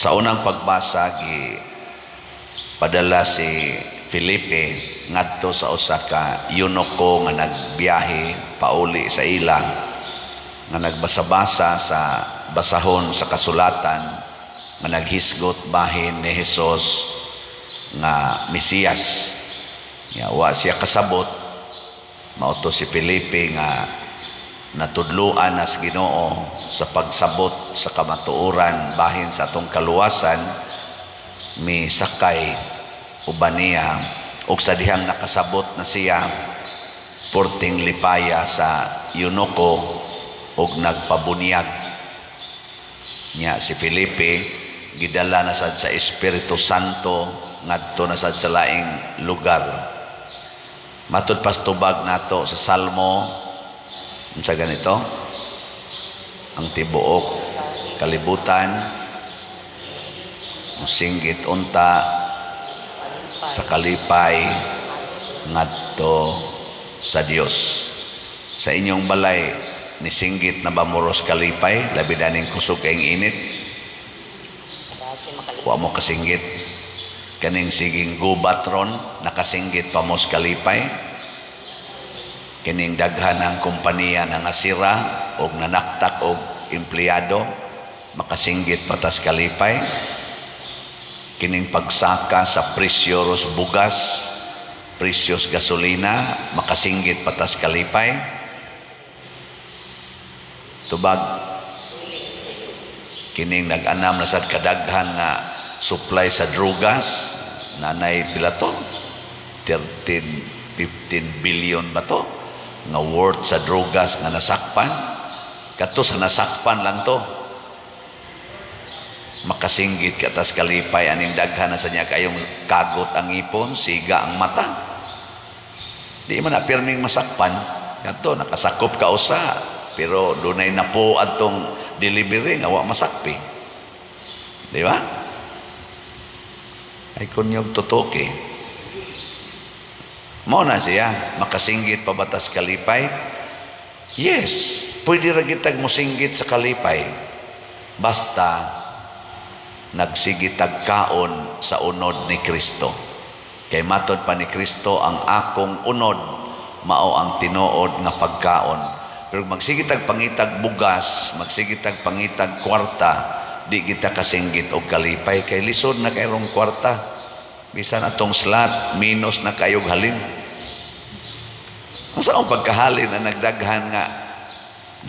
Sa unang pagbasa, gi padala si Felipe ngadto sa usa ka eunuko nga nagbiyahe pauli sa ila, nga nagbasa-basa sa basahon sa kasulatan nga naghisgot bahin ni Hesus nga Mesiyas. Ya, wa siya kasabot. Mao to si Felipe nga natudluan nas Ginoo sa pagsabot sa kamatuoran bahin sa atong kaluwasan, mi sakay uban niya, ug sa dihang nakasabot na siya, porting lipaya sa eunuko ug nagpabunyag niya. Si Felipe gidala na sad sa Espiritu Santo ngadto na sad sa laing lugar. Matud pas tubag nato sa Salmo, unsa ganito ang tibuok kalibutan musinggit unta sa kalipay ngadto sa Dios. Sa inyong balay, nisinggit na ba mo ros kalipay, labi na ning kusog kayong init? Dati makalipay. Wa mo kasinggit? Kaning siging gubat ron, nakasinggit pa mo sa kalipay? Kining daghan ang kompanya nga sira og nanaktak og empleyado, makasinggit pa tas kalipay? Kining pagsaka sa presyo ros bugas, presyos gasolina, makasinggit pa tas kalipay? Tubag, kining nag-anam na sad kadaghan nga supply sa drugas, nanay pila to, 13 15 billion ba to nga worth sa drugas nga nasakpan? Kadto sa nasakpan lang to, makasinggit ka tas kalipay aning daghan na sa niya kayong kagot ang ipon, siga ang mata? Di man na pirming masakpan. Kadto nakasakop ka usa, pero dunay napo adtong delivery nga wa masakpi, di ba? Ay kunyog tutoke mo na siya, makasinggit pa ba tas kalipay? Yes, pwede ra kitag mosinggit sa kalipay basta nagsige tag kaon sa unod ni Kristo. Kay matod pa ni Kristo, "Ang akong unod mao ang tinuod nga pagkaon." Pero magsige tag pangitag bugas, magsige tag pangitag kwarta, di kita kasinggit og kalipay kay lisod na kayrong kwarta. Bisan atong slot, minus na kayog halin. Unsa ang pagkahalin na nagdaghan nga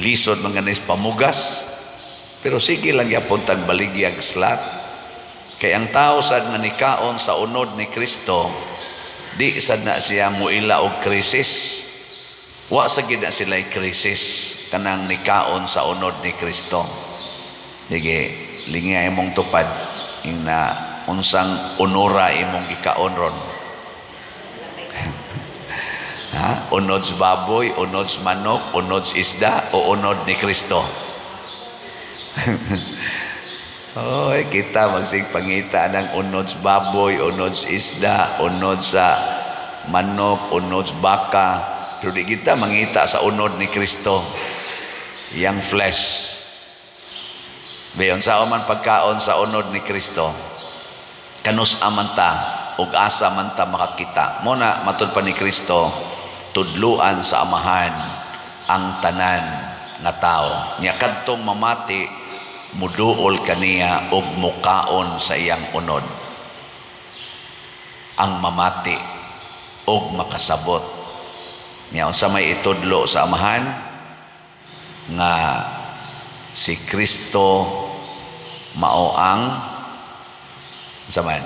lisod mga nis pamugas? Pero sige lang yapon tag baligyag slot. Kay ang tao sad nga nikaon sa unod ni Kristo, di sad na siya muila og krisis. Wa sa gid na sila krisis kanang nikaon sa unod ni Kristo. Sige, lingi imong tupad ing na unsang unora imong gikaon ron. Ha? Unod sa baboy, unod sa manok, unod sa isda, o unod ni Kristo? Oy, kita magsig pangita ng unod sa baboy, unod sa isda, unod sa manok, unod sa baka. Pero di kita mangita sa unod ni Kristo. Yang flesh. Bayon sa man pagkaon sa unod ni Kristo, kanus man ta ug asa man ta makakita? Mo na matud pa ni Kristo, tudluan sa Amahan ang tanan nga tao. Nya kadtong mamati, muduol kaniya ug mukaon sa iyang unod. Ang mamati ug makasabot. Nya unsa may itudlo sa Amahan? Nga si Kristo mao ang unsa man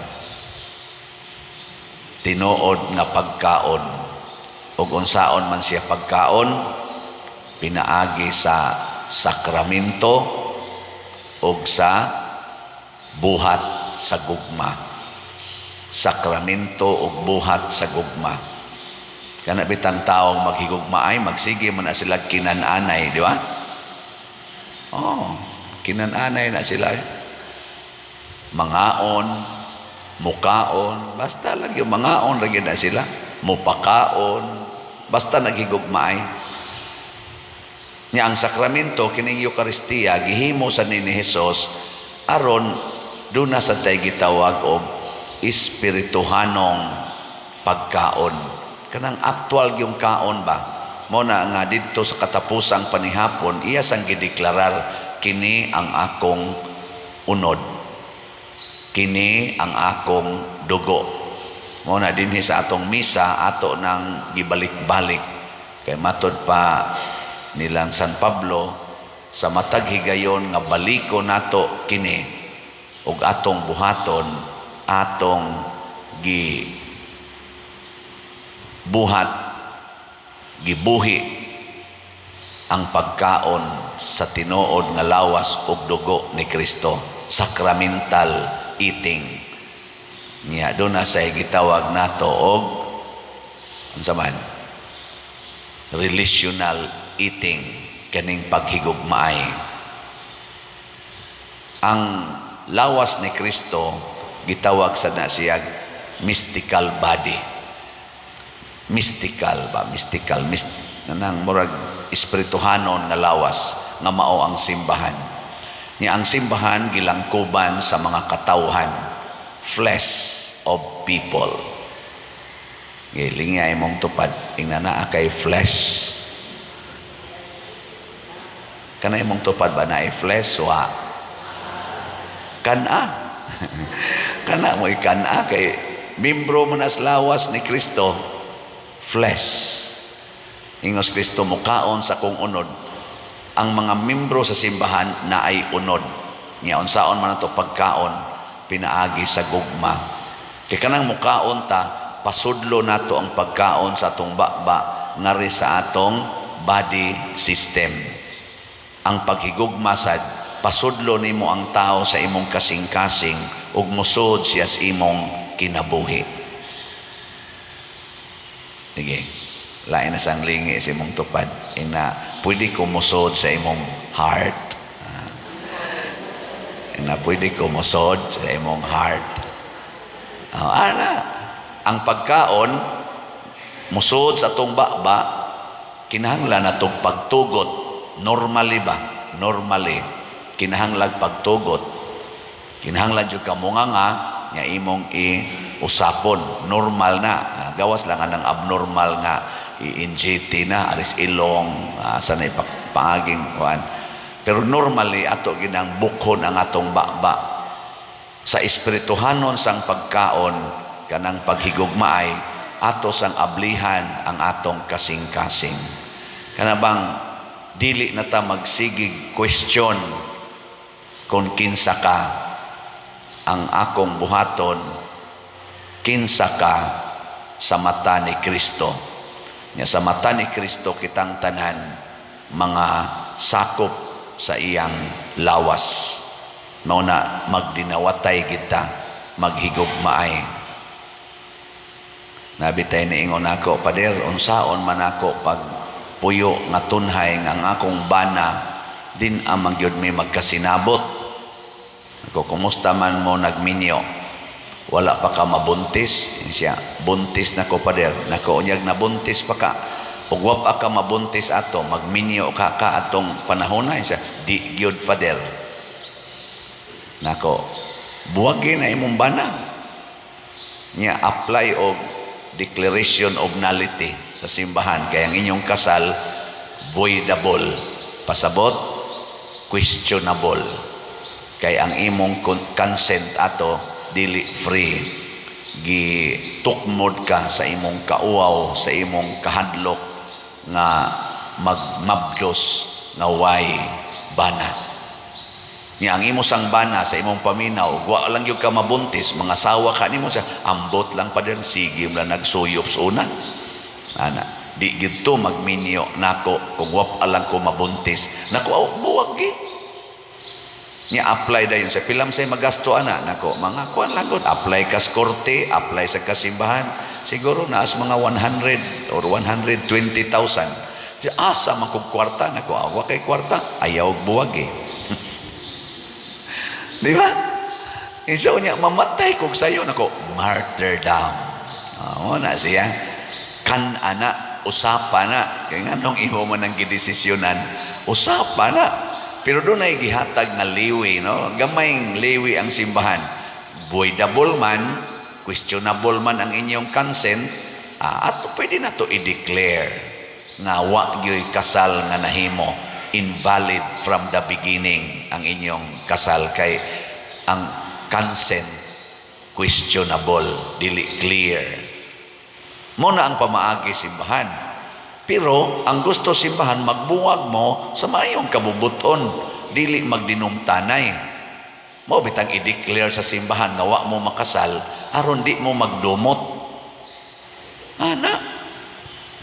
tinuod nga pagkaon, ug unsaon man siya pagkaon? Pinaagi sa sakramento ug sa buhat sa gugma. Sakramento ug buhat sa gugma. Kana bitang taong maghigugma ay magsige man na sila kinan-anay, di ba? Oh, kinan-anay na sila. Mangaon, mukaon, basta lang yung mangaon lagi na sila, mupakaon, basta naghigugma ay. Nya ang sakramento kining Eukaristiya gihimo sa ni Jesus aron Duna sad tay gitawag og espirituhanong pagkaon, kanang aktual yung kaon ba. Mo na nga didto sa katapusang panihapon, iya sang gideklarar, "Kini ang akong unod, kini ang akong dugo." Mo na dinhi sa atong misa, ato nang gibalik-balik kay matod pa nilang San Pablo, sa matag higayon nga baliko nato kini ug atong buhaton, atong gi buhat, gibuhi ang pagkaon sa tinuod nga lawas ug dugo ni Kristo, sacramental eating niya. Duna say gitawag nato og unsa man, relational eating, kaning paghigugmaay. Ang lawas ni Kristo, gitawag sa na siya mystical body, mystical ba, mystical, nanang murag espirituhanon nga lawas nga mao ang simbahan niya. Ang simbahan gilangkuban sa mga katawhan, flesh of people. Gilingi imong tupad, ingna naa kay flesh. Kana imong tupad ba, naay flesh wa? Kana kana mo kana kay membro mo na sa lawas ni Kristo, flesh. Ingos Kristo, "Mukaon sa kong unod." Ang mga membro sa simbahan na ay unod niya. Unsaon man ato pagkaon? Pinaagi sa gugma. Kay kanang mukaon ta, pasudlo nato ang pagkaon sa atong baba ngari sa atong body system. Ang paghigugma sad, pasudlo nimo ang tao sa imong kasing-kasing ug musod siya sa imong kinabuhi. Sige, lain na sang lingi sa imong tupad. Ina, "Pwede ko musod sa imong heart?" Ah. Ina, "Pwede ko musod sa imong heart?" Oh, ana, ang pagkaon, musod sa atong baba, kinahanglan natong pagtugot. Normally ba? Normally, kinahanglan pagtugot. Kinahanglan jud ka mo nga imong i-usapon. Normal na. Ah, gawas lang anang abnormal nga i-NGT na, aris ilong, sa na ipaaging kuan. Pero normally, ato ginang bukhon ang atong baba. Sa espirituhanon sang pagkaon, kanang paghigugmaay, ato sang ablihan ang atong kasing-kasing. Kana bang dili na ta magsigig question kung kinsa ka? Ang akong buhaton, kinsa ka sa mata ni Kristo. Nya sa mata ni Kristo, kitang tanan mga sakop sa iyang lawas. Mao na magdinawatay kita, maghigugmaay. Nabitay niingon ako, "Pader, unsaon man ako pag puyo nga tunhay nga ang akong bana din amang gyud mi magkasinabot?" Ako, "Kumusta man mo nagminyo? Wala pa ka mabuntis?" Siya, "Buntis na ko, pader." Nako, "Unyag nabuntis pa ka. Ug wa pa ka mabuntis ato, magminyo ka ka atong panahon na?" Siya, "Di gyud, pader." Nako, "Buwagi na imong bana. Nya apply og declaration of nullity sa simbahan kay ang inyong kasal voidable." Pasabot, questionable. Kay ang imong consent ato dili free. Gitukmod ka sa imong kauaw, sa imong kahadlok nga magmabdos nga way bana. Nya ang imo sang bana sa imong paminaw, wa lang gyud ka mabuntis, mga sawa ka nimo siya, "Ambot lang pa din, sige mo lang nagsuyop sa una. Ana, di gyud to magminyo nako kung wa pa lang ko mabuntis." Nako, "Aw, buwag gi." Nya apply dayon sa pilam say magasto ana. Nako, "Mga kuan lang gud, apply kas korte, apply sa kasimbahan, siguro naas mga 100 or 120,000." Siya, "Asa man kog kwarta?" Nako, "Awa kay kwarta, ayaw buwag eh." Di ba? Isa niya, "Mamatay kog sayo." Nako, "Martyrdom." Ah, na siya. Kan ana, usapa na. Kaya nga nung imo man ang gidesisyonan, usapa na. Pero dunay gihatag nga leeway, no? Gamayng leeway ang simbahan. Voidable man, questionable man ang inyong consent, ato pwede na to i-declare nga wa gyoy kasal nga nahimo, invalid from the beginning ang inyong kasal kay ang consent questionable, dili clear. Mao na ang pamaagi simbahan. Pero ang gusto simbahan, magbuwag mo sa maayong kabubuton, dili magdinumtanay. Mao bitang i-declare sa simbahan nga wa mo makasal aron di mo magdumot. Ana,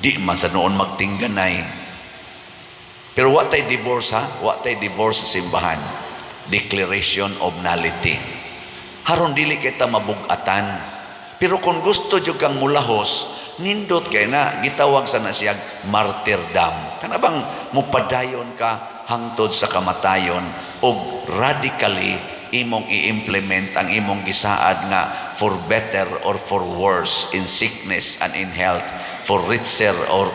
di man sa noon magtingganay. Pero wa tay divorce ha, wa tay divorce sa simbahan. Declaration of nullity. Haron dili kita mabugatan. Pero kung gusto jud kang mulahos, nindot kay na gitawag sa na siyag martyrdom. Kana bang mupadayon ka hangtod sa kamatayon og radically imong i-implement ang imong gisaad nga for better or for worse, in sickness and in health, for richer or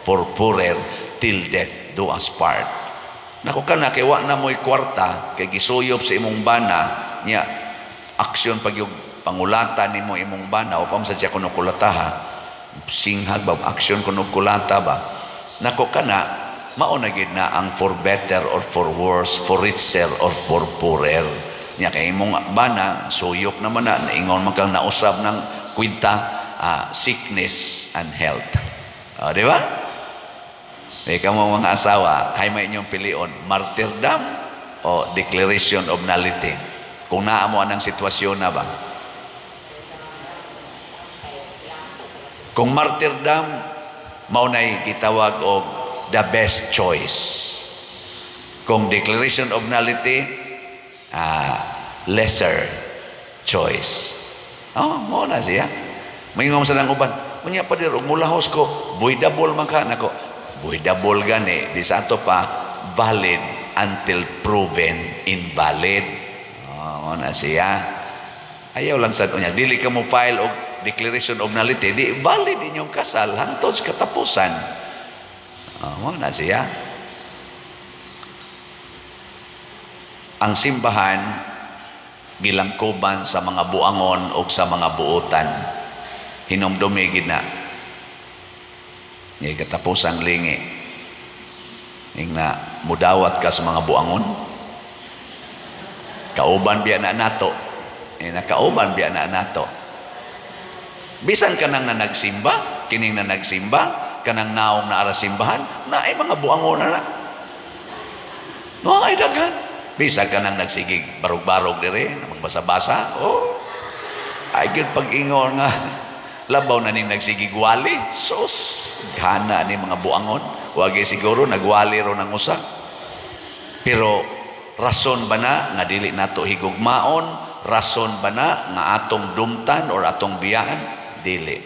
for poorer, till death do us part. Nako kana kay wa na mo'y kwarta kay gisuyop sa imong bana nya, aksyon pag yung pangulata nimo imong bana o sa siya kuno kulataha, singhag ba, aksyon kuno kulata ba. Nako kana mao na gid na ang for better or for worse, for richer or for poorer nya, kay imong bana suyop naman na, naingon man kang nausab ng kwenta, sickness and health. O, di ba? May kamo mga asawa, hay may inyong pilion, martyrdom o declaration of nullity. Kung naa mo anang sitwasyon na ba? Kung martyrdom, mao nay gitawag og the best choice. Kung declaration of nullity, lesser choice. Oh, mao na siya. Maingon sa nang uban, unya pa dir, mulahos ko, voidable man ka nako. Voidable gani, di sa ato pa valid until proven invalid. Oh, mao na siya. Ayaw lang sa unya, dili ka mo file og declaration of nullity, di valid inyong kasal hangtod sa katapusan. Oh, mao na siya. Ang simbahan gilangkoban sa mga buangon o sa mga buotan. Hinumdumi gid na. Ngay katapusang lingi. Ingna mudawat ka sa mga buangon. Kauban biya na nato. Eh, nakauban biya na nato. Bisan kanang na nagsimba, kining na nagsimba, kanang naong na ara simbahan, na ay mga buangon na na. No, ay daghan. Bisan kanang nagsigig barog-barog dire, magbasa-basa, oh. Ay gyud pag-ingon nga labaw na ning nagsigig wali, sus, gana ni mga buangon. Wagi siguro nagwali ro nang usa. Pero rason ba na nga dili nato higugmaon? Rason ba na nga atong dumtan or atong biyaan? Dili.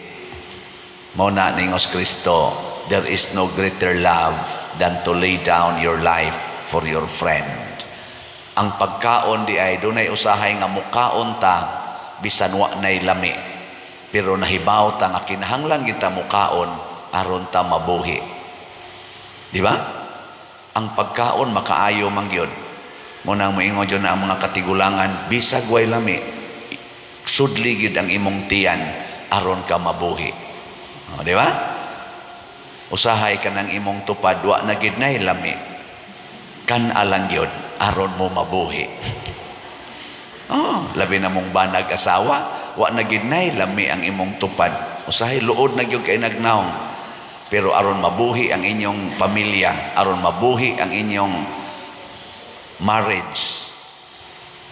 Mao na ningos Kristo, there is no greater love than to lay down your life for your friend. Ang pagkaon di ay dunay usahay nga mukaon ta bisan wa nay lami. Pero nahibaw ta nga kinahanglan kita mukaon aron ta mabuhi. Di ba? Ang pagkaon makaayo man gyud. Mao nang moingon jud na ang mga katigulangan, bisag way lami, sudli gyud ang imong tiyan aron ka mabuhi. O, di ba? Usahay ka ng imong tupad, wa na gid nay lami. Kan-a lang gyud aron mo mabuhi. Oh, labi na mong banag asawa, wa na gid nay lami ang imong tupad. Usahay luod na gyud kay nagnaong. Pero aron mabuhi ang inyong pamilya, aron mabuhi ang inyong marriage,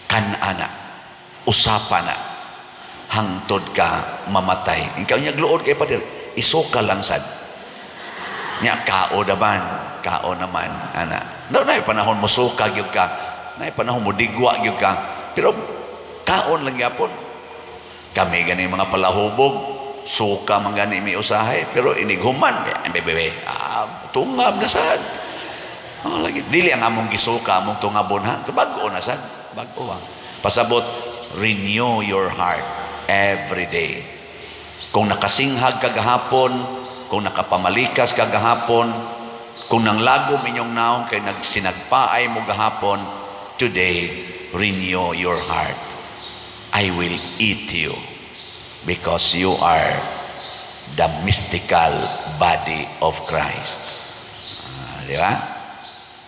kan-a na, usapa na, hangtod ka mamatay. Ikaw niya gluod kay pader, isuka lang sad. Nya kao naman, kao naman, ana. No, na panahon mo suka gyud ka, na panahon mo digwa gyud ka, pero kaon lang gyapon. Kami gani mga palahubog, suka man gani mi usahay, pero inighuman, eh, bebe, tungab na sad. Oh, lagi dili ang among gisuka, among tungabon ha, bag-o na sad, bag-o ha. Pasabot, renew your heart every day. Kung nakasinghag ka gahapon, kung nakapamalikas ka gahapon, Kung nanglagom inyong naong kay nagsinagpaay mo gahapon, today, renew your heart. I will eat you because you are the mystical body of Christ. Ah, di ba?